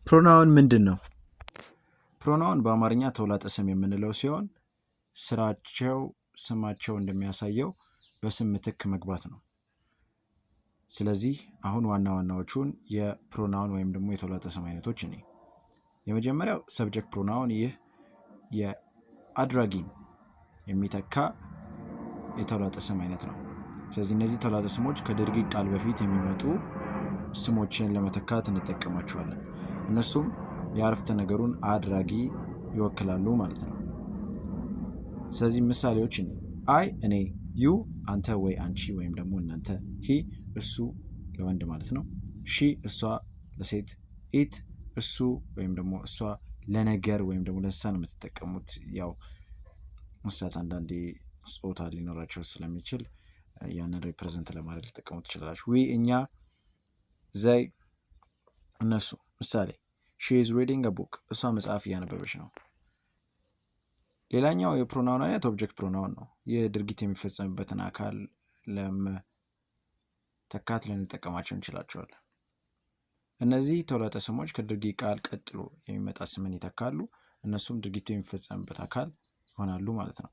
Pronoun ምንድን ነው? Pronoun በአማርኛ ተውላጠ ስም የምንለው ሲሆን ስራቸው ስማቸው እንደሚያሳየው በስም ምትክ መግባት ነው። ስለዚህ አሁን ዋና ዋናዎቹን የ pronoun ወይም ደግሞ የተውላጠ ስም አይነቶች እኔ የመጀመሪያው subject pronoun፣ ይህ የአድራጊን የሚተካ የተውላጠ ስም አይነት ነው። ስለዚህ እነዚህ ተውላጠ ስሞች ከድርጊት ቃል በፊት የሚመጡ ስሞችን ለመተካት እንጠቀማቸዋለን። እነሱም የአረፍተ ነገሩን አድራጊ ይወክላሉ ማለት ነው። ስለዚህ ምሳሌዎች እኔ I እኔ፣ you አንተ ወይ አንቺ ወይም ደግሞ እናንተ፣ he እሱ ለወንድ ማለት ነው፣ she እሷ ለሴት፣ it እሱ ወይም ደግሞ እሷ ለነገር ወይም ደግሞ ለእንስሳ ነው የምትጠቀሙት። ያው እንስሳት አንዳንዴ ጾታ ሊኖራቸው ስለሚችል ያንን represent ለማድረግ ልትጠቀሙ ትችላላችሁ። We እኛ፣ they እነሱ። ምሳሌ፣ she is reading a book፣ እሷ መጽሐፍ እያነበበች ነው። ሌላኛው የ pronoun አይነት object pronoun ነው። ይህ ድርጊት የሚፈጸምበትን አካል ለመተካት ልንጠቀማቸው እንችላቸዋለን። እነዚህ ተውላጠ ስሞች ከድርጊት ቃል ቀጥሎ የሚመጣ ስምን ይተካሉ። እነሱም ድርጊቱ የሚፈጸምበት አካል ይሆናሉ ማለት ነው።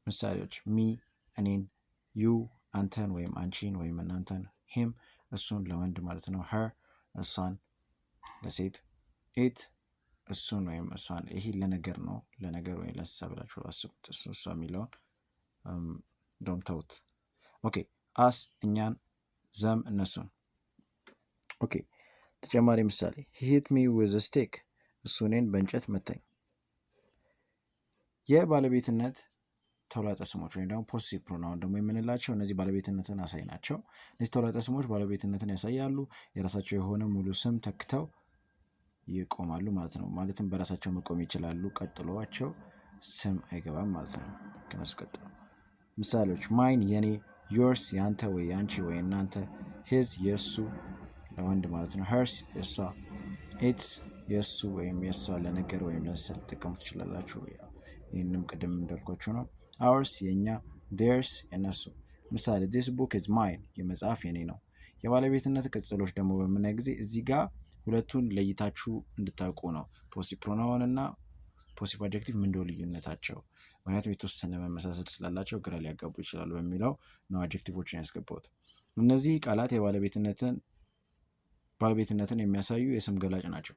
ምሳሌዎች፣ me እኔን፣ you አንተን ወይም አንቺን ወይም እናንተን፣ him እሱን ለወንድ ማለት ነው፣ her እሷን ለሴት፣ it እሱን ወይም እሷን፣ ይሄ ለነገር ነው፣ ለነገር ወይም ለእንስሳ ብላችሁ አስቡት። እሱ እሷ የሚለውን እንደውም ተውት። Okay፣ us እኛን፣ them እነሱን። Okay፣ ተጨማሪ ምሳሌ፣ he hit me with a stick፣ እሱ እኔን በእንጨት መታኝ። የባለቤትነት ተውላጠ ስሞች ወይም ደግሞ possessive pronoun ደግሞ የምንላቸው እነዚህ ባለቤትነትን አሳይ ናቸው። እነዚህ ተውላጠ ስሞች ባለቤትነትን ያሳያሉ። የራሳቸው የሆነ ሙሉ ስም ተክተው ይቆማሉ ማለት ነው። ማለትም በራሳቸው መቆም ይችላሉ። ቀጥሏቸው ስም አይገባም ማለት ነው። ከነሱ ቀጥሎ ምሳሌዎች፣ mine የኔ፣ yours ያንተ ወይ ያንቺ ወይ እናንተ፣ his የእሱ ለወንድ ማለት ነው። Hers የእሷ፣ its የእሱ ወይም የእሷ ለነገር ወይም ለእንስሳ ልትጠቀሙ ትችላላችሁ። ይህንም ቅድም እንዳልኳችሁ ነው። Ours የእኛ፣ theirs የነሱ። ምሳሌ፣ this book is mine፣ ይህ መጽሐፍ የኔ ነው። የባለቤትነት ቅጽሎች ደግሞ በምናይ ጊዜ እዚህ ጋር ሁለቱን ለይታችሁ እንድታውቁ ነው። Possessive pronoun እና possessive adjective ምንድነው ልዩነታቸው? ምክንያቱም የተወሰነ መመሳሰል ስላላቸው ግራ ሊያጋቡ ይችላሉ በሚለው ነው adjective ኦችን ያስገባሁት። እነዚህ ቃላት የባለቤትነትን ባለቤትነትን የሚያሳዩ የስም ገላጭ ናቸው።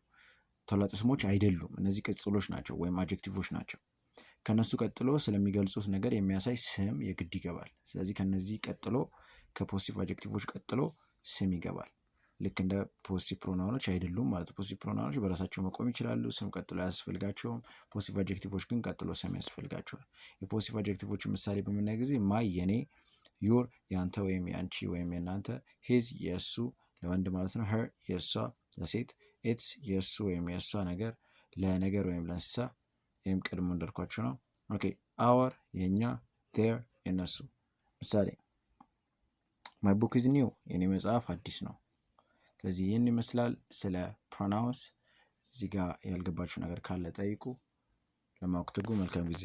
ተውላጠ ስሞች አይደሉም። እነዚህ ቅጽሎች ናቸው ወይም adjective ኦች ናቸው። ከነሱ ቀጥሎ ስለሚገልጹት ነገር የሚያሳይ ስም የግድ ይገባል። ስለዚህ ከነዚህ ቀጥሎ ከ possessive adjective ኦች ቀጥሎ ስም ይገባል። ልክ እንደ possessive pronoun ኦች አይደሉም ማለት። Possessive pronoun ኦች በራሳቸው መቆም ይችላሉ። ስም ቀጥሎ አያስፈልጋቸውም። Possessive adjective ኦች ግን ቀጥሎ ስም ያስፈልጋቸዋል። የ possessive adjective ኦች ምሳሌ በምናይ ጊዜ my የኔ፣ your የአንተ ወይም የአንቺ ወይም የእናንተ፣ his የእሱ ለወንድ ማለት ነው፣ her የእሷ ለሴት፣ its የእሱ ወይም የእሷ ነገር ለነገር ወይም ለእንስሳ፣ ይህም ቀድሞ እንዳልኳችሁ ነው። Okay፣ our የእኛ፣ their የነሱ። ምሳሌ፣ my book is new፣ የኔ መጽሐፍ አዲስ ነው። ስለዚህ ይህን ይመስላል ስለ pronouns። እዚህ ጋር ያልገባችሁ ነገር ካለ ጠይቁ። ለማወቅ ትጉ። መልካም ጊዜ።